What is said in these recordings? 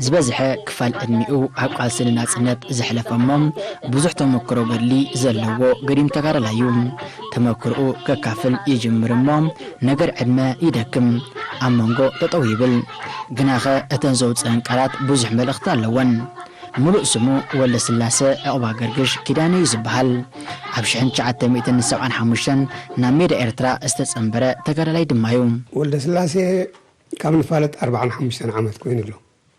ዝበዝሐ ክፋል ዕድሚኡ ኣብ ቃልሲ ንናጽነት ዘሕለፈ እሞ፣ ብዙሕ ተመክሮ ገድሊ ዘለዎ ገዲም ተጋዳላይ እዩ። ተመክሮኡ ከካፍል ይጅምር እሞ፣ ነገር ዕድመ ይደክም፣ ኣብ መንጎ ጠጠው ይብል። ግናኸ እተን ዘውጽአን ቃላት ብዙሕ መልእኽቲ ኣለወን። ምሉእ ስሙ ወልደስላሰ ዕቑባ ገርግሽ ኪዳነ እዩ ዝበሃል። ኣብ ሽሕን ትሽዓተ ሚእትን ሰብዓን ሓሙሽተን ናብ ሜዳ ኤርትራ ዝተጸንበረ ተጋዳላይ ድማ እዩ። ወልደስላሴ ካብ ንፋለጥ ኣርባዓን ሓሙሽተን ዓመት ኮይኑ ኣሎ።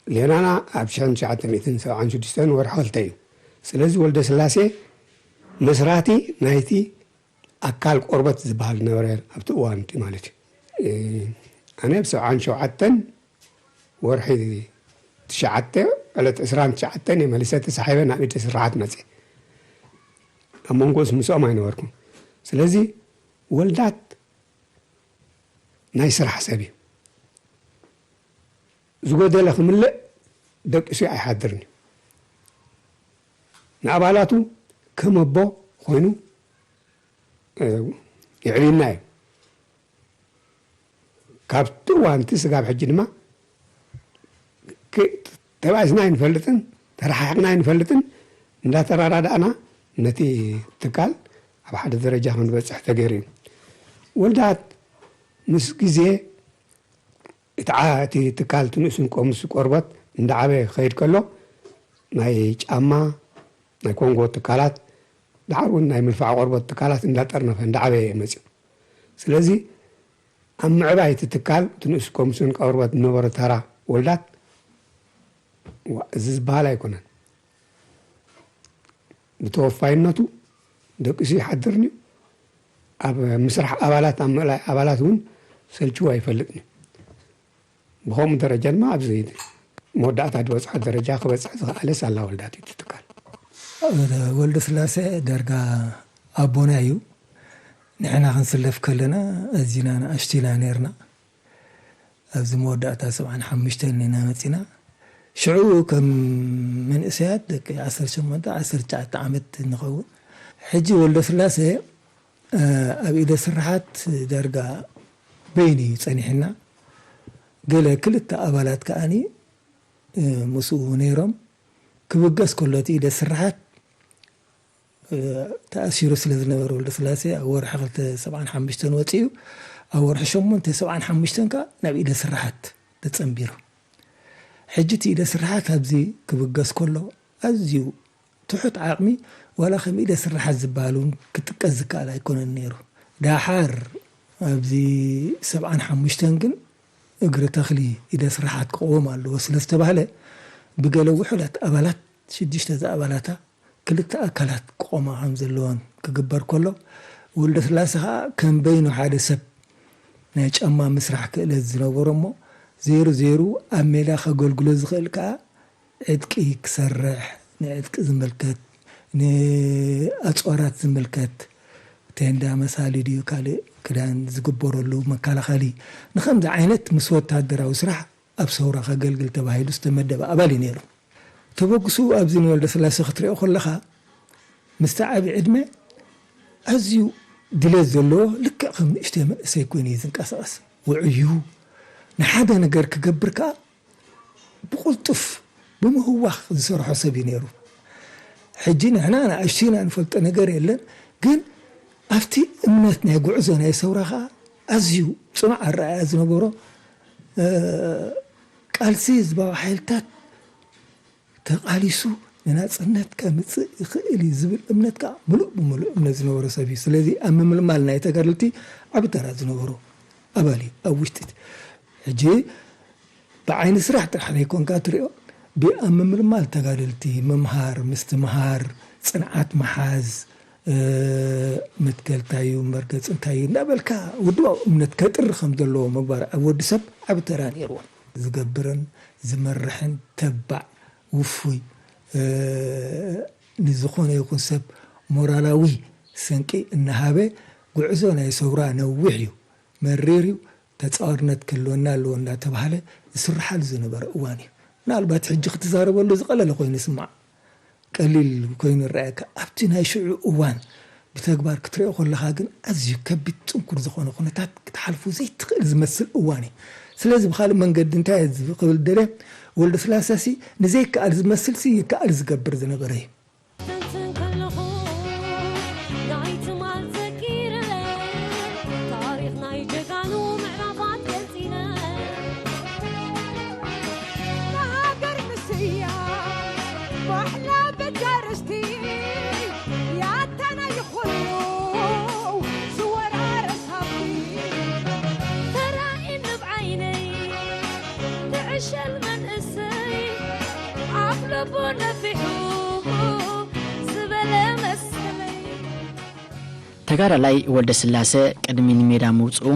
ሌናና ኣብ ሽሕን ትሽዓተ ሚእትን ሰብዓን ሽዱሽተን ወርሒ ክልተ እዩ። ስለዚ ወልደስላሴ መስራቲ ናይቲ ኣካል ቆርበት ዝበሃል ነበረ ኣብቲ እዋን እቲ ማለት እዩ። እ፣ ኣነ ኣብ ሰብዓን ሸውዓተን ወርሒ ትሽዓተ ዕለት ዕስራን ትሽዓተን እየ መሊሰ ተሳሒበ ናብ ኢደ ስርሓት መፅእ። ኣብ መንጎስ ምስኦም ኣይነበርኩም። ስለዚ ወልዳት ናይ ስራሕ ሰብ እዩ። ዝጎደለ ክምልእ ደቂሱ ኣይሓድርን እዩ። ንኣባላቱ ከም ኣቦ ኮይኑ፣ እ፣ የዕብየና እዩ። ካብቲ እዋንቲ ስጋብ ሕጂ ድማ ክ-፣ ተባኢስና ኣይንፈልጥን፣ ተረሓሕቕና ኣይንፈልጥን። እንዳተረዳዳእና ነቲ ትካል ኣብ ሓደ ደረጃ ክንበጽሕ ተገይሩ እዩ። ወልዳት ምስ ግዜ እቲ ዓ-፣ እቲ ትካል እቲ ንእሱን ቆምስ ቆርበት እንዳዓበየ ክኸይድ ከሎ ናይ ጫማ፣ ናይ ኮንጎ ትካላት፣ ደሓር እውን ናይ ምልፋዕ ቆርበት ትካላት እንዳጠርነፈ እንዳዓበየ መፅዩ። ስለዚ ኣብ ምዕባይ እቲ ትካል እቲ ንእሱ ቆምስን ቆርበት ዝነበረ ተራ ወልዳት ዋ-፣ እዚ ዝበሃል ኣይኮነን። ብተወፋይነቱ ደቂሱ ይሓድርን እዩ። ኣብ ምስራሕ ኣባላት፣ ኣብ ምእላይ ኣባላት እውን ሰልችዎ ኣይፈልጥን እዩ። ብኸምኡ ደረጃ ድማ ኣብዚ መወዳእታ ዝበፅሖ ደረጃ ክበፅሕ ዝኸኣለ ሳላ ወልዳት እዩ እቲ ትካል። ወልደ ስላሴ ዳርጋ ኣቦና እዩ። ንሕና ክንስለፍ ከለና ኣዚና ንኣሽቱ ኢና ነርና። ኣብዚ መወዳእታ ሰብዓን ሓሙሽተን ኢና መጺና። ሽዑ ከም መንእሰያት ደቂ ዓሰርተ ሸሞንተ ዓሰርተ ትሽዓተ ዓመት ንኸውን። ሕጂ ወልደ ስላሴ፣ እ፣ ኣብ ኢደ ስርሓት ዳርጋ በይኑ እዩ ጸኒሕና። ገለ ክልተ ኣባላት ከኣኒ፣ እ፣ ምስኡ ነይሮም። ክብገስ ከሎ እቲ ኢደ ስርሓት፣ እ፣ ተኣሲሩ ስለ ዝነበረ ወልደ ስላሴ ኣብ ወርሒ ክልተ ሰብዓን ሓሙሽተን ወጺኡ፣ ኣብ ወርሒ ሸሞንተ ሰብዓን ሓሙሽተን ከኣ ናብ ኢደ ስርሓት ተጸንቢሩ። ሕጂ እቲ ኢደ ስርሓት ኣብዚ ክብገስ ከሎ ኣዝዩ ትሑት ዓቕሚ ዋላ ከም ኢደ ስርሓት ዝበሃል እውን ክጥቀስ ዝከኣል ኣይኮነን ነይሩ። ደሓር ኣብዚ ሰብዓን ሓሙሽተን ግን እግሪ ተኽሊ ኢደ ስርሓት ክቕወም ኣለዎ ስለ ዝተባህለ ብገለ ውሑዳት ኣባላት፣ ሽዱሽተ ዝኣባላታ ክልተ ኣካላት ክቖማ ከም ዘለወን ክግበር ከሎ፣ ወልደስላሰ ኸኣ ከም በይኑ ሓደ ሰብ ናይ ጫማ ምስራሕ ክእለት ዝነበሮ እሞ፣ ዜሩ ዜሩ ኣብ ሜዳ ከገልግሎ ዝኽእል ከኣ ዕጥቂ ክሰርሕ፣ ንዕጥቂ ዝምልከት፣ ንኣጽዋራት ዝምልከት፣ ቴንዳ መሳሊ ድዩ ካልእ ክዳን ዝግበረሉ መከላኸሊ፣ ንኸምዚ ዓይነት ምስ ወታደራዊ ስራሕ ኣብ ሰውራ ከገልግል ተባሂሉ ዝተመደበ ኣባል እዩ ነይሩ። ተበግስኡ ኣብዚ ንወልደስላሰ ክትሪኦ ከለኻ፣ ምስቲ ዓቢ ዕድመ ኣዝዩ ድሌት ዘለዎ፣ ልክዕ ከም ንእሽተይ መንእሰይ ኮይኑ እዩ ዝንቀሳቐስ። ውዑይ እዩ። ንሓደ ነገር ክገብር ከኣ ብቕልጡፍ፣ ብምህዋኽ ዝሰርሖ ሰብ እዩ ነይሩ። ሕጂ ንሕና ንኣሽቱ ኢና፣ ንፈልጦ ነገር የለን። ግን ኣብቲ እምነት ናይ ጉዕዞ ናይ ሰውራ ከኣ ኣዝዩ ጽኑዕ ኣረኣእያ ዝነበሮ፣ እ፣ ቃልሲ ህዝባዊ ሓይልታት ተቓሊሱ ንናጽነት ከምጽእ ይኽእል እዩ ዝብል እምነት ከኣ ምሉእ ብምሉእ እምነት ዝነበሮ ሰብ እዩ። ስለዚ ኣብ ምምልማል ናይ ተጋደልቲ ዓቢ ተራ ዝነበሮ ኣባል እዩ ኣብ ውሽጢ እቲ። ሕጂ ብዓይኒ ስራሕ ጥራሕ ዘይኮንካ ትሪኦ፣ ብ-፣ ኣብ ምምልማል ተጋደልቲ፣ ምምሃር፣ ምስትምሃር፣ ጽንዓት ምሓዝ፣ እ፣ መትከል እንታይ እዩ፣ መርገጽ እንታይ እዩ እናበልካ ውድባዊ እምነት ከጥሪ ከም ዘለዎ ምግባር ኣብ ወዲ ሰብ ዓቢ ተራ ነይርዎ። ዝገብርን ዝመርሕን ተባዕ፣ ውፉይ፣ እ፣ ንዝኾነ ይኹን ሰብ ሞራላዊ ስንቂ እናሃበ፣ ጉዕዞ ናይ ሰውራ ነዊሕ እዩ፣ መሪር እዩ፣ ተጻዋርነት ክህልወና ኣለዎ እናተባህለ ዝስርሓሉ ዝነበረ እዋን እዩ። ምናልባት ሕጂ ክትዛረበሉ ዝቐለለ ኮይኑ ይስማዕ፣ ቀሊል ኮይኑ ይረኣየካ። ኣብቲ ናይ ሽዑ እዋን ብተግባር ክትሪኦ ከለኻ ግን ኣዝዩ ከቢድ ጽንኩር ዝኾነ ኩነታት ክትሓልፉ ዘይትኽእል ዝመስል እዋን እዩ። ስለዚ ብኻልእ መንገዲ እንታይ እየ ዝብል ክብል ደልየ፣ ወልደስላሰሲ ንዘይከኣል ዝመስልሲ ይከኣል ዝገብር ዝነበረ እዩ። ተንትን ከለኹ ናይ ትማል ዘኪረ፣ ታሪኽ ናይ ጀጋኑ ምዕራፋት ገንጺለ። ንሃገር ምስያም ዋሕላ በጃ ርስቲ፣ ያታ ናይ ኩሉ ዝወራረስ ሃብቲ። ተራኢኒ ብዓይነይ ትዕሸል መንእሰይ፣ ኣፍ ልቡ ነፊሑ ዝበለ መሰለይ። ተጋዳላይ ወልደስላሰ ቅድሚ ንሜዳ ምውጽኡ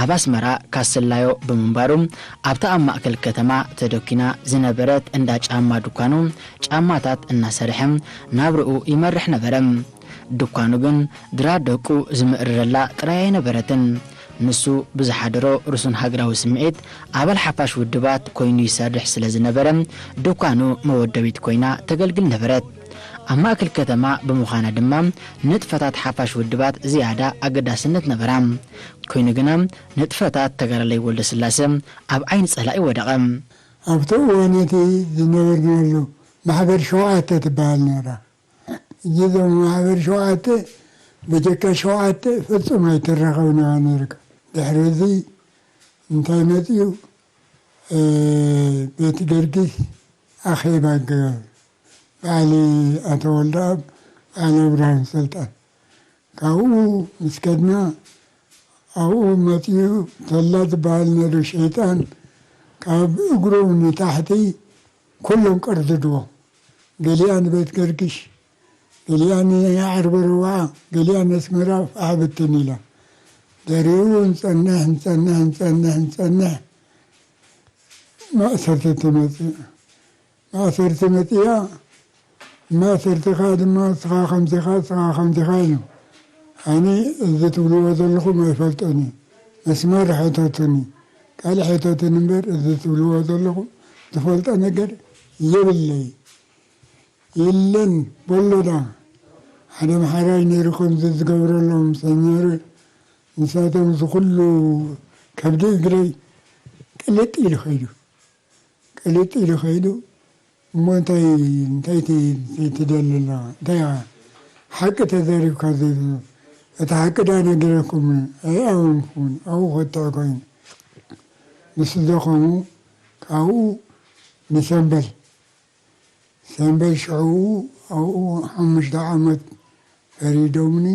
ኣብ ኣስመራ ካሰላዮ ብምንባሩ ኣብታ ኣብ ማእከል ከተማ ተደኲና ዝነበረት እንዳ ጫማ ድኳኑ ጫማታት እናሰርሐ ናብርኡ ይመርሕ ነበረ። ድኳኑ ግን ድራት ደቁ ዝምእርረላ ጥራይ ኣይነበረትን። ንሱ ብዝሓደሮ ርሱን ሃገራዊ ስምዒት ኣባል ሓፋሽ ውድባት ኮይኑ ይሰርሕ ስለ ዝነበረ ድኳኑ መወደቢት ኮይና ተገልግል ነበረት። ኣብ ማእከል ከተማ ብምዃና ድማ ንጥፈታት ሓፋሽ ውድባት ዝያዳ ኣገዳስነት ነበራ። ኮይኑ ግና ንጥፈታት ተጋዳላይ ወልደስላሰ ኣብ ዓይኒ ጸላኢ ወደቐ። ኣብቲ እዋን እቲ ዝነበርናሉ ማሕበር ሸውዓተ ትበሃል ነይራ። ሕጂ እዞም ማሕበር ሸውዓተ ብጀካ ሸውዓተ ፍጹም ኣይትራኸብን ኢኻ ነይርካ። ድሕሪ እዚ እንታይ መጺኡ? እ፣ ቤት ገርጊስ ኣኼባ ገበሩ። በዓል ኣቶ ወልደኣብ፣ በዓል ኣብርሃም ሰልጣን። ካብኡ ምስ ከድና ኣብኡ መጺኡ ተላ ዝበሃል ነይሩ ሸይጣን ካብ እግሩ ንታሕቲ ኩሎም ቀርድድዎ። ገሊኣ ንቤት ገርግሽ፣ ገሊኣ ንዓርቢ ርብዓ፣ ገሊኣ ነስመራ ፋሕ ብትን ኢላ። ድሕሪኡ ንጸንሕ፣ ንጸንሕ፣ ንጸንሕ፣ ንጸንሕ ማእሰርቲ ትመጽእ። ማእሰርቲ መጺኣ፣ ማእሰርትኻ ድማ ንስኻ ከምዚኻ፣ ንስኻ ከምዚኻ ኢሉ። ኣነ እዚ ትብልዎ ዘለኹም ኣይፈልጦን እየ። መስመር ሕተቱኒ፣ ካልእ ሕተቱኒ እምበር እዚ ትብልዎ ዘለኹም ዝፈልጦ ነገር የብለይ። የለን በሎ ዳ። ሓደ ኣምሓራይ ነይሩ ከምዚ ዝገብረሎም ሰኛሩ፣ ንሳቶም እዚ ኩሉ ከብዲ እግረይ ቅልጥ ኢሉ ኸይዱ። ቅልጥ ኢሉ ኸይዱ። እሞ እንታይ፣ እንታይ ት-፣ ት-፣ ትደሊ ኣለኻ? እንታይ ኢኻ? ሓቂ ተዛሪብካ ዘይ-፣ እቲ ሓቂ ዳ ነጊረኩም ኣይኣመንኩን። ኣብኡ ኸትዕ ኮይኑ ምስ ደኸሙ ካብኡ ንሰምበል፣ ሰምበል ሽዕኡ ኣብኡ ሓሙሽተ ዓመት ፈሪዶምኒ።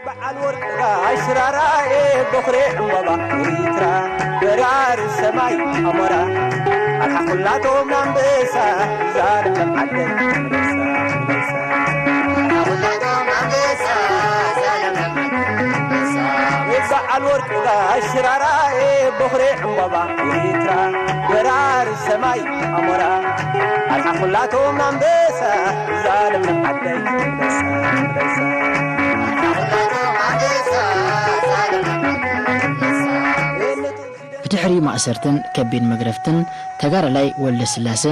በዓል ወርቂ ጋሽ ሽራራኤ፣ በኹሪ ዕምባባ ኤሪትራ፣ በራሪ ሰማይ ኣሞራ፣ ኣርሓ ኩላቶም ኣንበሳ፣ ዛልም ዓደይ ኣንበሳ፣ ኣንበሳ። ኣርሓ ኩላቶም ኣንበሳ፣ ዛልም ዓደይ ኣንበሳ። በዓል ወርቂ ጋሽ ሽራራኤ፣ በኹሪ ዕምባባ ኤሪትራ፣ በራሪ ሰማይ ኣሞራ፣ ኣርሓ ኩላቶም ኣንበሳ፣ ዛልም ዓደይ ኣንበሳ፣ ኣንበሳ። ብድሕሪ ማእሰርትን ከቢድ መግረፍትን ተጋዳላይ ወልደስላሰ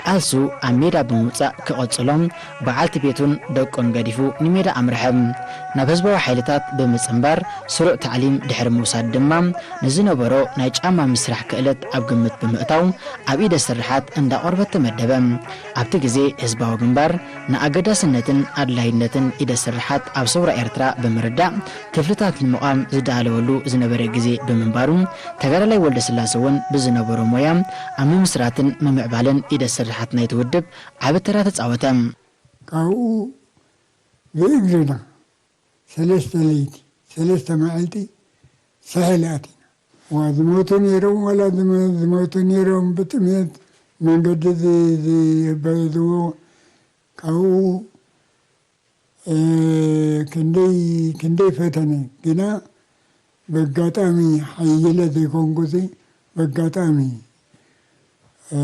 ቃልሱ ኣብ ሜዳ ብምውጻእ ክቕጽሎ በዓልቲ ቤቱን ደቁን ገዲፉ ንሜዳ ኣምርሐ። ናብ ህዝባዊ ሓይልታት ብምጽንባር ስሩዕ ታዕሊም ድሕሪ ምውሳድ ድማ ንዝነበሮ ናይ ጫማ ምስራሕ ክእለት ኣብ ግምት ብምእታው ኣብ ኢደ ስርሓት እንዳ ቆርበት ተመደበ። ኣብቲ ግዜ ህዝባዊ ግንባር ንኣገዳስነትን ኣድላይነትን ኢደ ስርሓት ኣብ ሰውራ ኤርትራ ብምርዳእ ክፍልታት ንምቋም ዝዳለወሉ ዝነበረ ግዜ ብምንባሩ ተጋዳላይ ወልደስላሰ እውን ብዝነበሮ ሞያ ኣብ ምምስራትን ምምዕባልን ኢደ ስርሓት ናይቲ ውድብ ዓቢ ተራ ተጻወተ። ካብኡ ብእግርና ሰለስተ ለይቲ፣ ሰለስተ መዓልቲ ሳሕል ኣቲና። ዋ፣ ዝሞቱ ነይሮም፣ ዋላ ዝመ-፣ ዝሞቱ ነይሮም፣ ብጥሜት መንገዲ ዝ-፣ ዝበዝዎ። ካብኡ፣ እ፣ ክንደይ፣ ክንደይ ፈተነ፣ ግና በጋጣሚ ሓይለ ዘይኮንኩሲ፣ በጋጣሚ፣ እ፣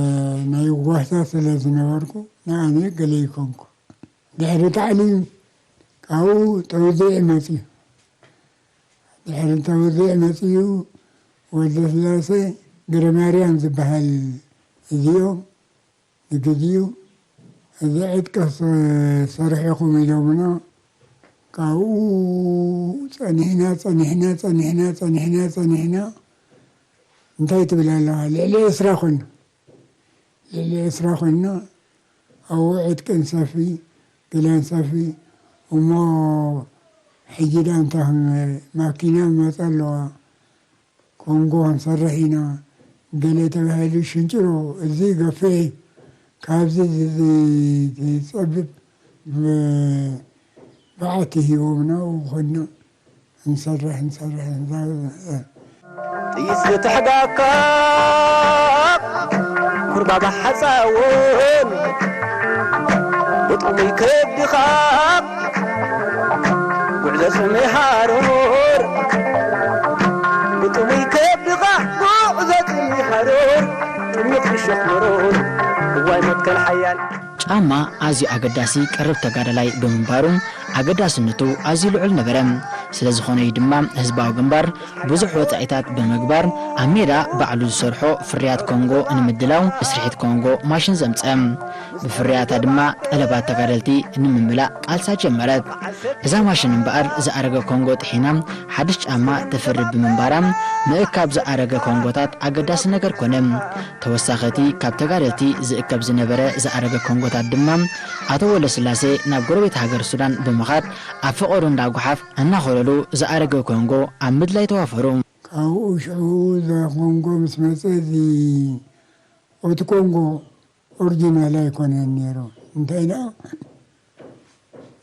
ናይ ጓሳ ስለ ዝነበርኩ፣ ንኣነ ገለ ይኮንኩ። ድሕሪ ታዕሊም ካብኡ ተውዚዕ መጽዩ። ድሕሪ ተውዚዕ መጽዩ፣ ወልደስላሴ ግረማርያም ዝበሃል እዚኦም ንግዜኡ፣ እዚ ዕጥቀ ስ-፣ ሰርሕኹም ኢሎምና፣ ካብኡ ጸኒሕና፣ ጸኒሕና፣ ጸኒሕና፣ ጸኒሕና፣ ጸኒሕና፣ እንታይ ትብል ኣለኻ? ልዕሊ ዕስራ ኾንና። ልዕሊ ዕስራ ኾንና፣ ኣብኡ ዕጥቂ ንሰፊ፣ ገለ ንሰፊ፣ እሞ ሕጂ ደኣ እንታይ ክንገብር? ማኪና ይመጻ ኣለዋ። ኮንጎ ክንሰርሕ ኢና፣ ገለ ተባሂሉ ሽንጭሮ፣ እዚ ገፊሕ እዩ። ካብዚ ዝ-፣ ዝ-፣ ዝጸብብ ብ-፣ በዓቲ ሂቦምና፣ ኣብኡ ኾንና ንሰርሕ፣ ንሰርሕ፣ ንሰርሕ። ጥይት ዝተሕጋካ ኩርባባ ሓፃውን ብጥሙይ ከብድኻ ጉዕዞ ጽምኢ ሃሩር፣ ብጥሙይ ከብድኻ ጉዕዞ ጽምኢ ሃሩር፣ ጥሙይ ክሸኽ መሩር፣ እዋይ መትከል ሓያል። ጫማ ኣዝዩ ኣገዳሲ ቀረብ ተጋዳላይ ብምንባሩ፣ ኣገዳስነቱ ኣዝዩ ልዑል ነበረ። ስለ ዝኾነ እዩ ድማ ህዝባዊ ግንባር ብዙሕ ወጻኢታት ብምግባር፣ ኣብ ሜዳ ባዕሉ ዝሰርሖ ፍርያት ኮንጎ ንምድላው ስርሒት ኮንጎ ማሽን ዘምጸ። ብፍርያታ ድማ ጠለባት ተጋደልቲ ንምምላእ ቃልሳ ጀመረት። እዛ ማሽን እምበኣር ዝኣረገ ኮንጎ ጥሒና ሓድሽ ጫማ ተፍሪ ብምንባራ፣ ምእካብ ዝኣረገ ኮንጎታት ኣገዳሲ ነገር ኮነ። ተወሳኺ እቲ ካብ ተጋደልቲ ዝእከብ ዝነበረ ዝኣረገ ኮንጎታት ድማ፣ ኣቶ ወለስላሴ ናብ ጎረቤት ሃገር ሱዳን ብምኻድ፣ ኣብ ፈቐዶ እንዳ ጓሓፍ እናኾለሉ ዝኣረገ ኮንጎ ኣብ ምድላይ ተዋፈሩ። ካብኡ ሽዑ እዛ ኮንጎ ምስ መጸ፣ እዚ ኦቲ ኮንጎ ኦሪጂናል ኣይኮነን ነይሩ። እንታይ ደኣ፣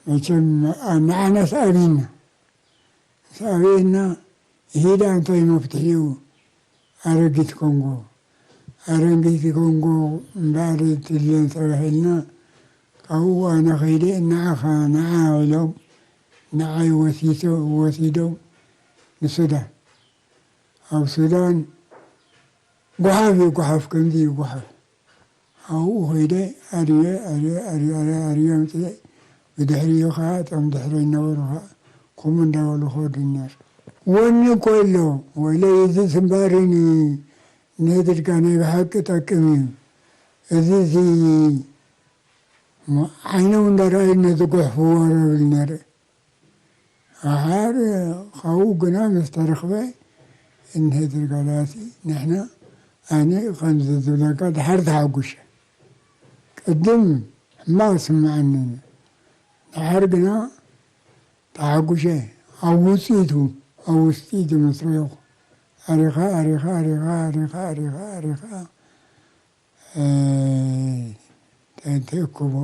መቸም፣ ኣ-፣ ንዓናስ ኣብይና። ምስ ኣብየና፣ "ይሄዳ እንታይ መፍትሒኡ?" ኣረጊት ኮንጎ። ኣረጊት ኮንጎ እምበኣር ትድለን ተባሂልና፣ ካብኡ ኣነ ከይደ፣ "ንዓኻ፣ ንዓ" ኢሎም፣ ንዓይ ወሲሶ-፣ ወሲዶም ንሱዳን። ኣብ ሱዳን ጓሓፍ እዩ፣ ጓሓፍ፣ ከምዚ እዩ ጓሓፍ። ኣብኡ ኸይደ ኣርየ፣ ኣርየ፣ ኣርየ፣ ኣርየ፣ ኣርየ ኣምፅኤ። ብድሕሪኡ ኸዓ እቶም ድሕረይ ነበሩ ኸዓ ከምኡ እንዳበሉ ኸዱ ነይሩ። ወኒ እኮ ኣሎ፣ ወለይ እዚ ስምባሪ ን-፣ ንህድርጋ ናይ ብሓቂ ጠቅም እዩ። እዚ ሲ ዓይኖም እንዳረኣዩ ነዚ ጉሕፍ ወረብል ነይረ። ደሓር ካብኡ ግና ምስ ተረኽበ፣ እንሄ ድርጋላሲ ንሕና፣ ኣነ ከምዚ ዝብለካ ደሓር ተሓጉሸ። ቅድም ሕማቕ ዝስምዓኒ፣ ደሓር ግና ተሓጉሸ። ኣብ ውፅኢቱ፣ ኣብ ውፅኢቱ ምስ ረኣኹ፣ ኣሪኻ፣ ኣሪኻ፣ ኣሪኻ፣ ኣሪኻ፣ ኣሪኻ፣ ኣሪኻ፣ እ፣ ተ-፣ ተእክቦ።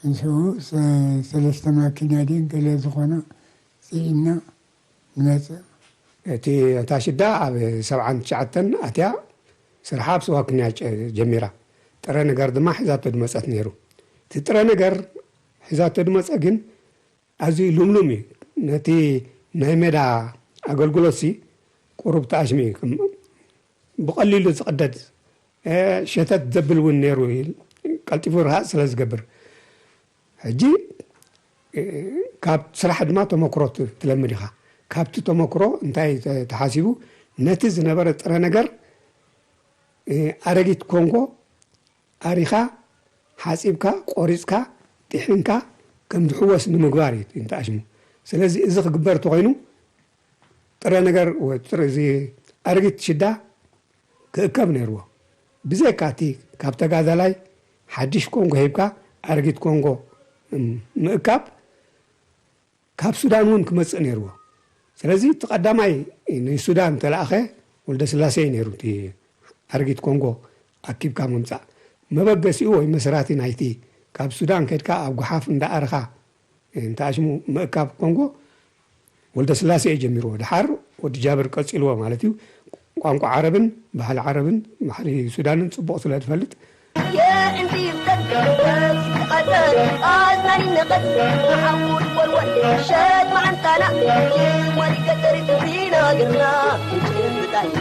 ምስኡ ሰ-፣ ሰለስተ ማኪና ድን ገለ ዝኾና ጽዒና ንመጽእ። እቲ፣ እታ ሽዳ ኣብ ሰብዓን ትሽዓተን ኣትያ ስርሓ ኣብ ስዋ ክንያ ጨ-፣ ጀሚራ። ጥረ ነገር ድማ ሒዛቶ ድመጸት ነይሩ። እቲ ጥረ ነገር ሒዛቶ ድመጸ ግን ኣዝዩ ልምሉም እዩ። ነቲ ናይ ሜዳ ኣገልግሎትሲ ቁሩብ ተኣሽሙ እዩ። ከም ብቐሊሉ ዝቕደድ፣ እ፣ ሸተት ዘብል እውን ነይሩ፣ ቀልጢፉ ርሃጽ ስለ ዝገብር። ሕጂ፣ እ፣ ካብ ስራሕ ድማ ተመክሮ ት-፣ ትለምድ ኢኻ። ካብቲ ተመክሮ እንታይ ተ-፣ ተሓሲቡ፣ ነቲ ዝነበረ ጥረ ነገር፣ እ፣ ኣረጊት ኮንጎ ኣሪኻ፣ ሓጺብካ፣ ቆሪጽካ፣ ጢሒንካ ከም ዝሕወስ ንምግባር እዩ እንተኣሽሙ። ስለዚ እዚ ክግበር እንተኾይኑ ጥረ ነገር ወ-፣ ጥረ-፣ እዚ ኣረጊት ሽዳ ክእከብ ነይርዎ። ብዘይካ እቲ ካብ ተጋዳላይ ሓድሽ ኮንጎ ሂብካ ኣረጊት ኮንጎ፣ እም፣ ምእካብ ካብ ሱዳን እውን ክመጽእ ነይርዎ። ስለዚ እቲ ቀዳማይ ንሱዳን ተላእኸ ወልደ ስላሴ እዩ ነይሩ፣ እቲ ኣረጊት ኮንጎ ኣኪብካ ምምጻእ። መበገሲኡ ወይ መስራቲ ናይቲ ካብ ሱዳን ከድካ ኣብ ጓሓፍ እንዳኣረኻ እንተኣሽሙ ምእካብ ኮንጎ ወልደ ስላሴ እዩ ጀሚርዎ። ደሓር ወዲ ጃብር ቀጺልዎ ማለት እዩ። ቋንቋ ዓረብን ባህሊ ዓረብን ባህሊ ሱዳንን ጽቡቕ ስለ ዝፈልጥ፣ የእንቲ ይብተን፣ ዝቃጸል፣ ኣዝናኒ ነቐል፣ ንሓዉ ይወልወል፣ ሸት መዓንጣና፣ ይወል ይገጠር፣ ቢና ገርና፣ ይጭብጣና።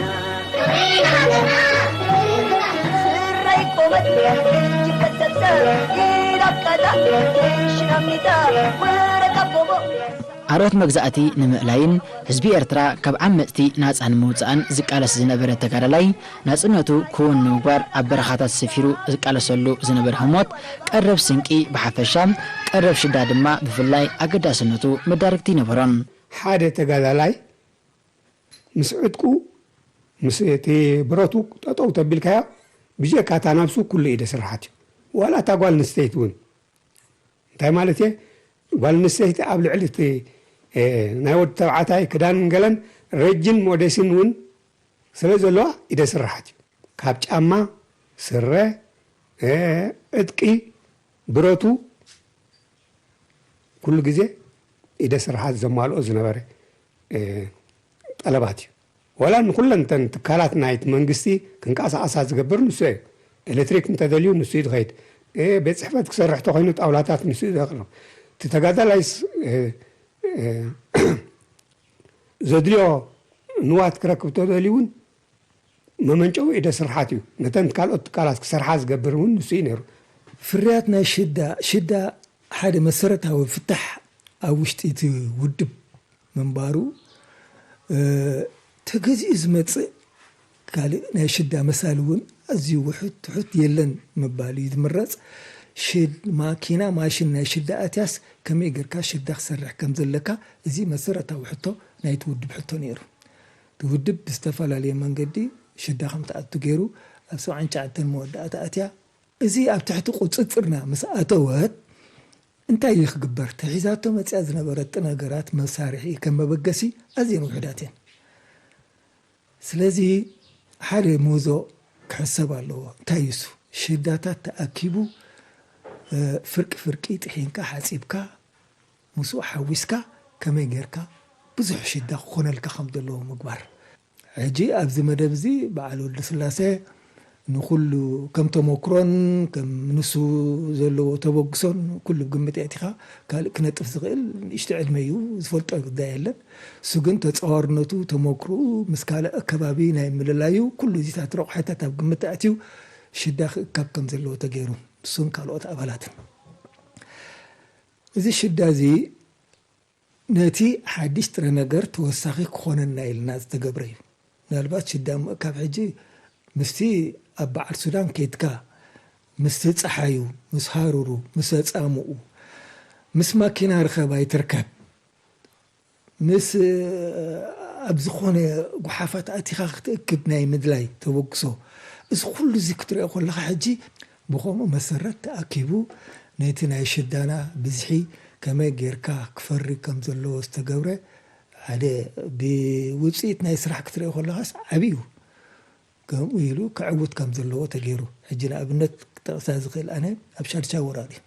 ስረይ ቆመት፣ እጅ ከተብሰ፣ ኢላቃታ፣ ሽናሚታ፣ ወረቀ ቦቦ። ኣርዮት መግዛእቲ ንምእላይን ህዝቢ ኤርትራ ካብ ዓመጽቲ ናጻ ንምውጻእን ዝቃለስ ዝነበረ ተጋዳላይ፣ ናጽነቱ ክውን ንምግባር ኣብ በረኻታት ሰፊሩ ዝቃለሰሉ ዝነበረ ህሞት፣ ቀረብ ስንቂ ብሓፈሻ፣ ቀረብ ሽዳ ድማ ብፍላይ ኣገዳስነቱ መዳርግቲ ይነበሮን። ሓደ ተጋዳላይ ምስ ዕጥቁ፣ ምስ እቲ ብረቱ ጠጠው ተቢልካዮ፣ ብጀካ እታ ነብሱ ኩሉ ኢደ ስርሓት እዩ። ዋላ እታ ጓል ኣንስተይቲ እውን። እንታይ ማለት እየ? ጓል ኣንስተይቲ ኣብ ልዕሊ እቲ፣ እ፣ ናይ ወዲ ተባዕታይ ክዳንን ገለን ረጅን ሞዴስን እውን ስለ ዘለዋ ኢደ ስርሓት እዩ። ካብ ጫማ፣ ስረ፣ እ፣ ዕጥቂ፣ ብረቱ ኩሉ ግዜ ኢደ ስርሓት ዘማልኦ ዝነበረ፣ እ፣ ጠለባት እዩ። ዋላ ንኩለን እተን ትካላት ናይቲ መንግስቲ ክንቀሳቐሳ ዝገብር ንሱ እዩ። ኤሌክትሪክ እንተደልዩ ንሱ እዩ ዝኸይድ። እ፣ ቤት ጽሕፈት ክሰርሕ ተኾይኑ ጣውላታት ንሱ እዩ ዘቕርብ። እቲ ተጋዳላይስ፣ እ፣ እ፣ ዘድልዮ ንዋት ክረክብ ተደልዩ እውን መመንጨዊ ኢደ ስርሓት እዩ። ነተን ካልኦት ትካላት ክሰርሓ ዝገብር እውን ንሱ እዩ ነይሩ። ፍርያት ናይ ሽዳ፣ ሽዳ ሓደ መሰረታዊ ፍታሕ ኣብ ውሽጢ እቲ ውድብ ምንባሩ፣ እ፣ ተገዚኡ ዝመጽእ ካልእ ናይ ሽዳ መሳሊ እውን ኣዝዩ ውሑድ ትሑት የለን ምባል እዩ ዝምረጽ። ሽድ፣ ማኪና፣ ማሽን ናይ ሽዳ ኣትያስ ከመይ ጌርካ ሽዳ ክሰርሕ ከም ዘለካ፣ እዚ መሰረታዊ ሕቶ ናይቲ ውድብ ሕቶ ነይሩ። እቲ ውድብ ብዝተፈላለየ መንገዲ ሽዳ ከም ትኣቱ ገይሩ ኣብ ሰብዓን ትሽዓተን መወዳእታ ኣትያ። እዚ ኣብ ትሕቲ ቁጽጽርና ምስ ኣተወት እንታይ እዩ ክግበር? ተሒዛቶ መጽያ ዝነበረት ነገራት መሳርሒ ከም መበገሲ ኣዝየን ውሑዳት እየን። ስለዚ ሓደ ምህዞ ክሕሰብ ኣለዎ። እንታይ እዩ እሱ? ሽዳታት ተኣኪቡ፣ እ፣ ፍርቂ ፍርቂ ጥሒንካ ሓጺብካ ምስኡ ሓዊስካ ከመይ ጌርካ ብዙሕ ሽዳ ክኾነልካ ከም ዘለዎ ምግባር። ሕጂ ኣብዚ መደብ እዚ በዓል ወልደስላሴ ንኹሉ ከም ተመክሮን ከም ንሱ ዘለዎ ተበግሶን ኩሉ ብግምት ኣእቲኻ ካልእ ክነጥፍ ዝኽእል ንእሽቶ ዕድመ እዩ፣ ዝፈልጦ ጉዳይ የለን። እሱ ግን ተጻዋርነቱ፣ ተመክሮኡ ምስ ካልእ ኣከባቢ ናይ ምልላዩ ኩሉ እዚታት ረቑሒታት ኣብ ግምት ኣእትዩ ሽዳ ክእከብ ከም ዘለዎ ተገይሩ፣ ንሱን ካልኦት ኣባላትን። እዚ ሽዳ እዚ ነቲ ሓድሽ ጥረ ነገር ተወሳኺ ክኾነና ኢልና ዝተገብረ እዩ። ምናልባት ሽዳ ምእካብ ሕጂ ምስቲ ኣብ በዓል ሱዳን ኬድካ፣ ምስቲ ጸሓዩ፣ ምስ ሃሩሩ፣ ምስ ኣጻምኡ፣ ምስ ማኪና ርኸብ ኣይትርከብ። ምስ፣ ኣብ ዝኾነ ጓሓፋት ኣቲኻ ክትእክብ ናይ ምድላይ ተበግሶ። እዚ ኩሉ እዚ ክትሪኦ ከለኻ ሕጂ ብኸምኡ መሰረት ተኣኪቡ ነቲ ናይ ሽዳና ብዝሒ ከመይ ጌርካ ክፈሪ ከም ዘለዎ ዝተገብረ ሓደ ብውጽኢት ናይ ስራሕ ክትሪኦ ከለኻስ ዓቢ እዩ። ከምኡ ኢሉ ክዕውት ከም ዘለዎ ተገይሩ። ሕጂ ንኣብነት ክጠቕሳ ዝኽእል ኣነ ኣብ ሻድሻይ ወራር እዩ።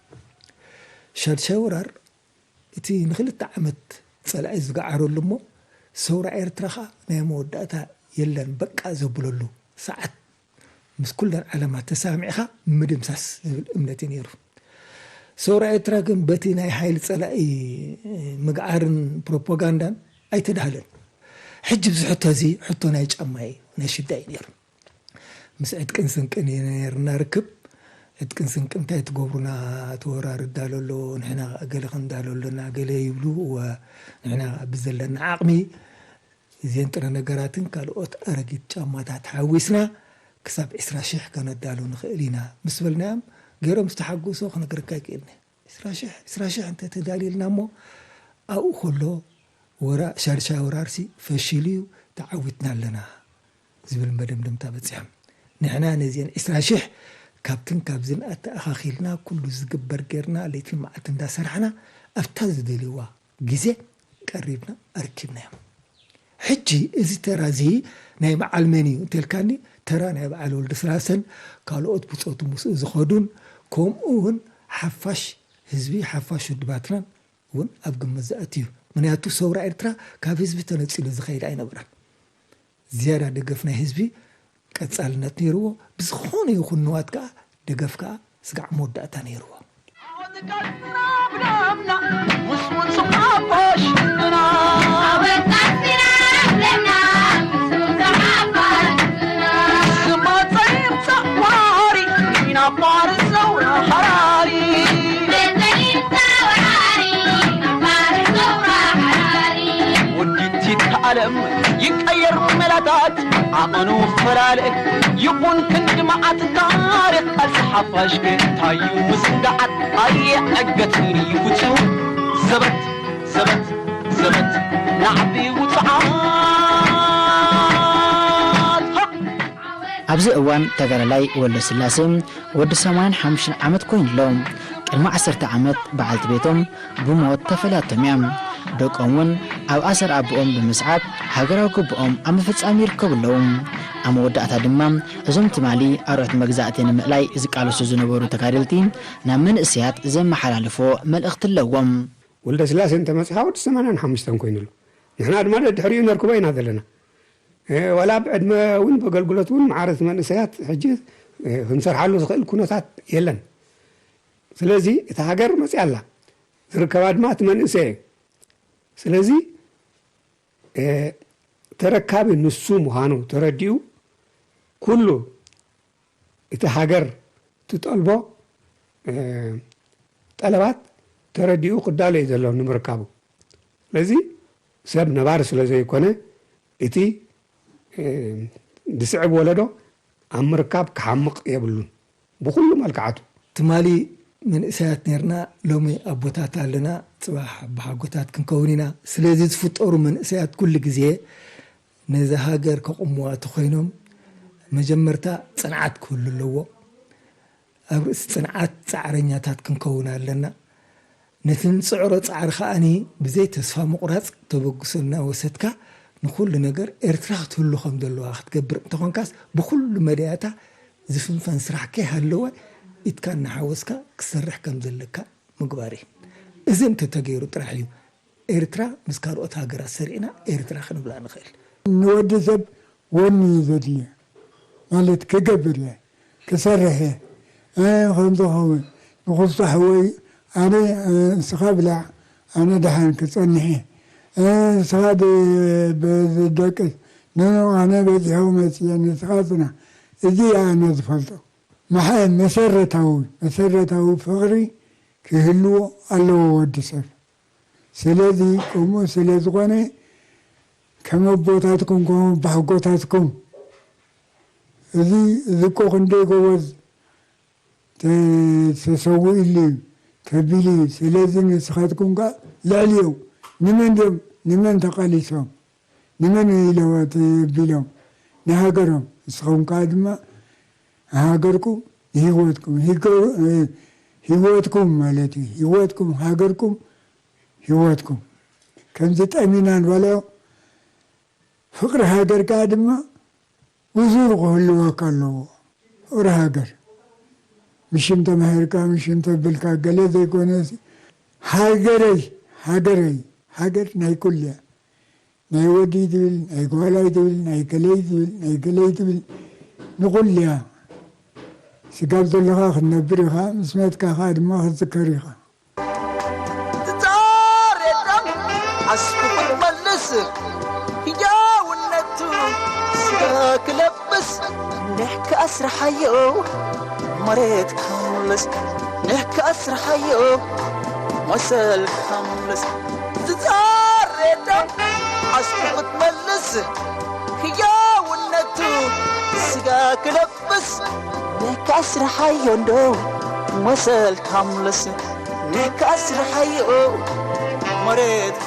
ሻድሻይ ወራር እቲ ንክልተ ዓመት ጸላኢ ዝገዓረሉ እሞ ሰውራ ኤርትራ ኸኣ ናይ መወዳእታ የለን በቃ ዘብለሉ ሰዓት ምስ ኩለን ዓለማት ተሳሚዕኻ ምድምሳስ ዝብል እምነት እዩ ነይሩ። ሰውራ ኤርትራ ግን በቲ ናይ ሓይሊ ጸላኢ ምግዓርን ፕሮፓጋንዳን ኣይተዳህለን። ሕጂ እዚ ሕቶ እዚ ሕቶ ናይ ጫማ እዩ፣ ናይ ሽዳ እዩ ነይሩ። ምስ ዕጥቅን ስንቅን እዩ ነይርና ርክብ። ዕጥቅን ስንቅን እንታይ ትገብሩና፣ እቲ ወራር እዳሎ ኣሎ፣ ንሕና ገለ ክንዳሎ ኣለና፣ ገለ ይብሉ፣ እወ፣ ንሕና ብዘለና ዓቕሚ እዘን ጥረ ነገራትን ካልኦት ኣረጊት ጫማታት ሓዊስና ክሳብ ዕስራ ሽሕ ከነዳሉ ንኽእል ኢና ምስ በልናዮም፣ ገይሮም ዝተሓጎሶ ክነግረካ ኣይክእልን እየ። ዕስራ ሽሕ፣ ዕስራ ሽሕ እንተ ተዳልዩልና እሞ ኣብኡ ከሎ ወራ-፣ ሻድሻይ ወራርሲ ፈሺሉ እዩ፣ ተዓዊትና ኣለና ዝብል መደምደምታ በጺሖም። ንሕና ነዚአን ዕስራ ሽሕ ካብትን ካብዝን ኣተኣኻኺልና፣ ኩሉ ዝግበር ጌርና፣ ለይትን መዓልቲ እንዳሰርሕና ኣብታ ዝደልይዋ ግዜ ቀሪብና ኣርኪብናዮም። ሕጂ እዚ ተራ እዚ ናይ በዓል መን እዩ እንተልካኒ፣ ተራ ናይ በዓል ወልደስላሰን ካልኦት ብጾቱ ምስኡ ዝኸዱን፣ ከምኡ እውን ሓፋሽ ህዝቢ፣ ሓፋሽ ውድባትናን እውን ኣብ ግምት ዝኣቲ እዩ። ምኽንያቱ ሰውራ ኤርትራ ካብ ህዝቢ ተነጺሉ ዝኸይድ ኣይነበረን። ዝያዳ ደገፍ ናይ ህዝቢ ቀጻልነት ነይርዎ። ብዝኾነ ይኹን ንዋት ከኣ ደገፍ ከኣ ስጋዕ መወዳእታ ነይርዎ። ይቀየር ሜላታት ዓቐኑ ፈላለ ይኹን ክንዲ መዓት ታሪኽ ቃልሲ ሓፋሽ ግን ታዩ ምስንጋዓት ኣየዕገትን እዩ ፍጹም ዘበት ዘበት ዘበት ናዕቢ ውጽዓት ኣብዚ እዋን ተጋዳላይ ወልደስላሴ ወዲ ሰማንያን ሓሙሽተን ዓመት ኮይኑ ኣሎ። ቅድሚ ዓሰርተ ዓመት በዓልቲ ቤቶም ብሞት ተፈልያቶም እያ። ደቆም እውን ኣብ ኣሰር ኣቦኦም ብምስዓብ ሃገራዊ ግቡኦም ኣብ ምፍጻም ይርከቡ ኣለዉ። ኣብ መወዳእታ ድማ እዞም ትማሊ ኣርዑት መግዛእቲ ንምእላይ ዝቃለሱ ዝነበሩ ተጋደልቲ ናብ መንእሰያት ዘመሓላልፎ መልእኽቲ ኣለዎም። ወልደስላሴ እንተመጺኻ ወዲ ሰማንያን ሓሙሽተን ኮይኑ ኣሎ። ንሕና ድማ ደድሕሪኡ ነርክቦ ኢና ዘለና። ዋላ ብዕድመ እውን ብኣገልግሎት እውን መዓርት መንእሰያት ሕጂ ክንሰርሓሉ ዝኽእል ኩነታት የለን። ስለዚ እታ ሃገር መፅያ ኣላ፣ ዝርከባ ድማ እቲ መንእሰይ እዩ። ስለዚ ተረካቢ ንሱ ምዃኑ ተረዲኡ ኩሉ እቲ ሃገር ትጠልቦ ጠለባት ተረዲኡ ክዳሎ እዩ ዘሎ ንምርካቡ። ስለዚ ሰብ ነባሪ ስለ ዘይኮነ እቲ ዝስዕብ ወለዶ ኣብ ምርካብ ክሓምቕ የብሉን ብኹሉ መልክዓቱ። ትማሊ መንእሰያት ነርና፣ ሎሚ ኣቦታት ኣለና፣ ጽባሕ ኣቦሓጎታት ክንከውን ኢና። ስለዚ ዝፍጠሩ መንእሰያት ኩሉ ግዜ ነዛ ሃገር ከቑምዋ ተኾይኖም መጀመርታ ጽንዓት ክህሉ ኣለዎ። ኣብ ርእሲ ጽንዓት ጻዕረኛታት ክንከውን ኣለና። ነቲ ንጽዕሮ ጻዕሪ ከኣ ብዘይ ተስፋ ምቑራጽ ተበግሶ እናወሰድካ ንኹሉ ነገር ኤርትራ ክትህሉ ከም ዘለዋ ክትገብር እንተኾንካስ ብኹሉ መዳያታ ዝፍንፈን ስራሕ ከይሃለወ ኢድካ እናሓወስካ ክትሰርሕ ከም ዘለካ ምግባር እዩ። እዚ እንተተገይሩ ጥራሕ እዩ ኤርትራ ምስ ካልኦት ሃገራት ሰሪዕና ኤርትራ ክንብላ ንኽእል። ንወዲ ሰብ ወኒ እዩ ዘድልዮ ማለት ክገብር እየ ክሰርሕ እየ ከምዝኸውን ንኽፍታሕ ወይ ኣነ ንስኻ ብላዕ ኣነ ደሓን ክጸንሕ እየ ንስኻ ደቅስ ኖኖ ኣነ በጺሐው መጽየ ንስኻ ጽና እዚ እየ ኣነ ዝፈልጦ መሰረታዊ መሰረታዊ ፍቕሪ ክህልዎ ኣለዎ ወዲ ሰብ ስለዚ ከምኡ ስለ ዝኾነ ከም ኣቦታትኩም ከም ኣቦሓጎታትኩም እዚ እዚ እኮ ክንደይ ጎበዝ ተሰዊእሉ እዩ ተቢሉ እዩ ስለዚ ንስኻትኩም ከ ልዕሊኦም ንመን ድዮም ንመን ተቓሊሶም ንመን ኢለዋ ተቢሎም ንሃገሮም ንስኹም ከ ድማ ሃገርኩም ንህይወትኩም ህይወትኩም ማለት እዩ ህይወትኩም ሃገርኩም ህይወትኩም ከምዚ ጠሚና ንበልዖ ፍቕሪ ሃገር ከኣ ድማ ብዙር ክህልወካ ኣለዎ ፍቕሪ ሃገር ምሽም ተማሂርካ ምሽም ተብልካ ገለ ዘይኮነ ሃገረይ ሃገረይ ሃገር ናይ ኩልያ ናይ ወዲ ትብል ናይ ጓላይ ትብል ናይ ከለይ ትብል ናይ ከለይ ትብል ንኹልያ ስጋብ ዘለኻ ክትነብር ኢኻ ምስ መትካ ኸዓ ድማ ክትዝከር ኢኻ ትጻረዳም ኣስኩ ክትመልስ ህያውነቱ ስጋ ክለብስ ንሕካ ኣስርሓዮ መሬት ክምልስ ንሕካ ኣስርሓዮ መሰል ክምልስ ትጻረዳም ኣስኩ ክትመልስ ህያውነቱ ስጋ ክለብስ ንሕካ ኣስርሓዮ እንዶ መሰል ክምልስ ንሕካ ኣስርሓዮ መሬት